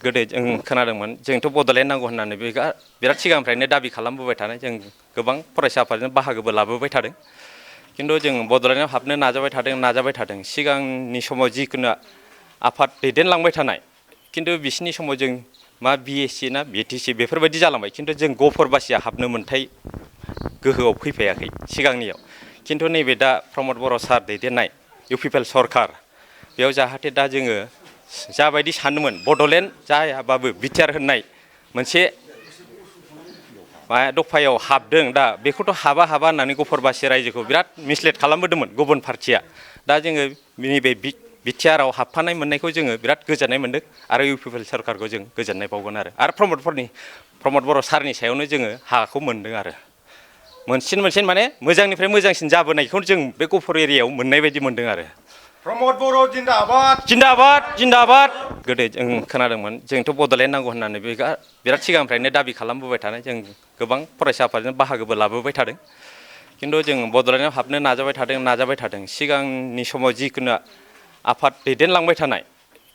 गोदो जों खोनादोंमोन जोंथ' बड'लेण्ड नांगौ होननानै बिराद सिगांनिफ्रायनो दाबि खालामबोबाय थानाय जों गोबां फरायसा आफादजों बाहागोबो लाबोबाय थादों। खिन्थु जों बड'लेण्डआव हाबनो नाजाबाय थादों सिगांनि समाव जिखुनु आफाद दैदेनलांबाय थानाय खिन्थु बिसिनि समाव जों मा बिएससि ना बिटिसि बेफोरबायदि जालांबाय खिन्थु जों गफर बासिया हाबनो मोनथाय गोहोआव फैफायाखै सिगांनियाव खिन्थु नैबे दा प्रमद बर' सार दैदेननाय इउपिपिएल सरखार बेयाव जाहाथे दा जोङो जाबायदि सानोमोन बड'लेण्ड जायाबाबो बिटिआर होननाय मोनसे दफायाव हाबदों दा बेखौथ' हाबा होननानै गफरबासि रायजोखौ बिराद मिसलेट खालामबोदोंमोन गुबुन पार्टिया दा जोङो नैबे बिटिआरआव हाबफानाय मोननायखौ जोङो बिराद गोजोननाय मोनदों आरो इउपिपिएल सरखारखौ जों गोजोननाय बावगोन आरो प्रमद बर' सारनि सायावनो जोङो हाखौ मोनदों आरो मोनसिन माने मोजांनिफ्राय मोजांसिन जाबोनायखौ जों बे गफर एरियायाव मोननाय बायदि मोनदों आरो प्रमद बर' जिन्दाबाद जिन्दाबाद जिन्दाबाद गोदो जों खोनादोंमोन जोंथ' बड'लेण्ड नांगौ होननानै बिराद सिगांनिफ्रायनो दाबि खालामबोबाय थानाय जों गोबां फरायसा आफादजों बाहागोबो लाबोबाय थादों। खिन्थु जों बड'लेण्डआव हाबनो नाजाबाय थादों सिगांनि समाव जिखुनु आफाद दैदेनलांबाय थानाय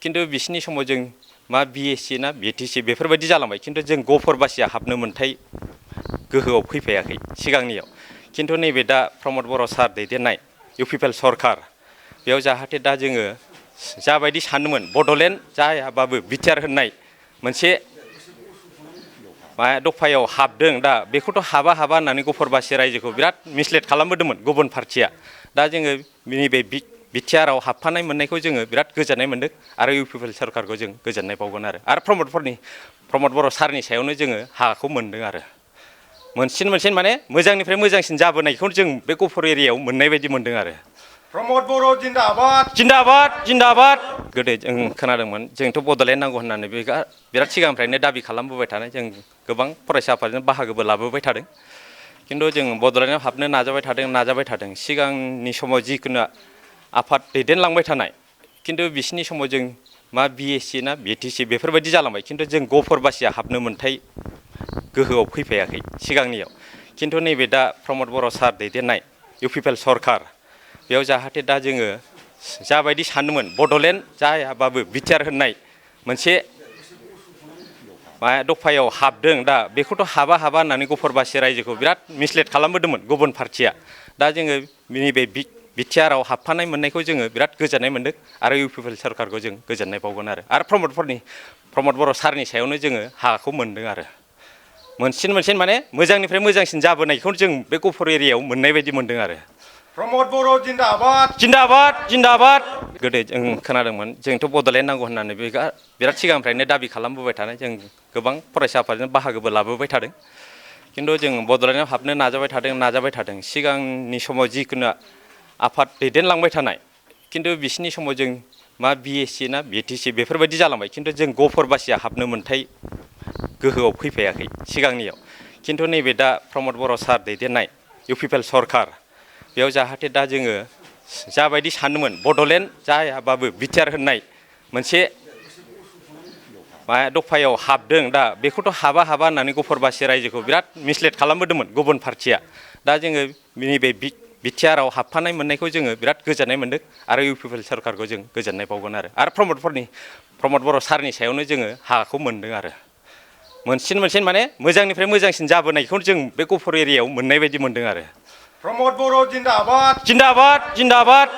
खिन्थु बिसिनि समाव जों मा बिएससि ना बिटिसि बेफोरबायदि जालांबाय खिन्थु जों गफर बासिया हाबनो मोनथाय गोहोआव फैफायाखै सिगांनियाव खिन्थु नैबे दा प्रमद बर' सार दैदेननाय इउपिपिएल सरखार बेयाव जाहाथे दा जोङो जाबायदि सानोमोन बड'लेण्ड जायाबाबो बिटिआर होननाय मोनसे दफायाव हाबदों दा बेखौथ' हाबा होननानै गफरबासि रायजोखौ बिराद मिसलेट खालामबोदोंमोन गुबुन पार्टिया दा जोङो नैबे बिटिआरआव हाबफानाय मोननायखौ जोङो बिराद गोजोननाय मोनदों आरो इउपिपिएल सरखारखौ जों गोजोननाय बावगोन आरो प्रमद बर' सारनि सायावनो जोङो हाखौ मोनदों आरो मोनसिन माने मोजांनिफ्राय मोजांसिन जाबोनायखौ जों बे गफर एरियायाव मोननाय बायदि मोनदों आरो प्रमद बर' जिन्दाबाद जिन्दाबाद जिन्दाबाद गोदो जों खोनादोंमोन जोंथ' बड'लेण्ड नांगौ होननानै बिराद सिगांनिफ्रायनो दाबि खालामबोबाय थानाय जों गोबां फरायसा आफादजों बाहागोबो लाबोबाय थादों। खिन्थु जों बड'लेण्डआव हाबनो नाजाबाय थादों सिगांनि समाव जिखुनु आफाद दैदेनलांबाय थानाय खिन्थु बिसिनि समाव जों मा बिएससि ना बिटिसि बेफोरबायदि जालांबाय खिन्थु जों गफर बासिया हाबनो मोनथाय गोहोआव फैफायाखै सिगांनियाव खिन्थु नैबे दा प्रमद बर' सार दैदेननाय इउपिपिएल सरखार बेयाव जाहाथे दा जोङो जाबायदि सानोमोन बड'लेण्ड जायाबाबो बिटिआर होननाय मोनसे दफायाव हाबदों दा बेखौथ' हाबा होननानै गफरबासि रायजोखौ बिराद मिसलेट खालामबोदोंमोन गुबुन पार्टिया दा जोङो नैबे बिटिआरआव हाबफानाय मोननायखौ जोङो बिराद गोजोननाय मोनदों आरो इउपिपिएल सरखारखौ जों गोजोननाय बावगोन आरो प्रमद बर' सारनि सायावनो जोङो हाखौ मोनदों आरो मोनसिन माने मोजांनिफ्राय मोजांसिन जाबोनायखौ जों बे गफर एरियायाव मोननाय बायदि मोनदों आरो प्रमद बर' जिन्दाबाद जिन्दाबाद जिन्दाबाद गोदो जों खोनादोंमोन जोंथ' बड'लेण्ड नांगौ होननानै बिराद सिगांनिफ्रायनो दाबि खालामबोबाय थानाय जों गोबां फरायसा आफादजों बाहागोबो लाबोबाय थादों। खिन्थु जों बड'लेण्डआव हाबनो नाजाबाय थादों सिगांनि समाव जिखुनु आफाद दैदेनलांबाय थानाय खिन्थु बिसिनि समाव जों मा बिएससि ना बिटिसि बेफोरबायदि जालांबाय खिन्थु जों गफर बासिया हाबनो मोनथाय गोहोआव फैफायाखै सिगांनियाव खिन्थु नैबे दा प्रमद बर' सार दैदेननाय इउपिपिएल सरखार बेयाव जाहाथे दा जोङो जाबायदि सानोमोन बड'लेण्ड जायाबाबो बिटिआर होननाय मोनसे दफायाव हाबदों दा बेखौथ' हाबा होननानै गफरबासि रायजोखौ बिराद मिसलेट खालामबोदोंमोन गुबुन पार्टिया दा जोङो नैबे बिटिआरआव हाबफानाय मोननायखौ जोङो बिराद गोजोननाय मोनदों आरो इउपिपिएल सरखारखौ जों गोजोननाय बावगोन आरो प्रमद बर' सारनि सायावनो जोङो हाखौ मोनदों आरो मोनसिन माने मोजांनिफ्राय मोजांसिन जाबोनायखौ जों बे गफर एरियायाव मोननाय बायदि मोनदों आरो प्रमद बर' जिन्दाबाद जिन्दाबाद जिन्दाबाद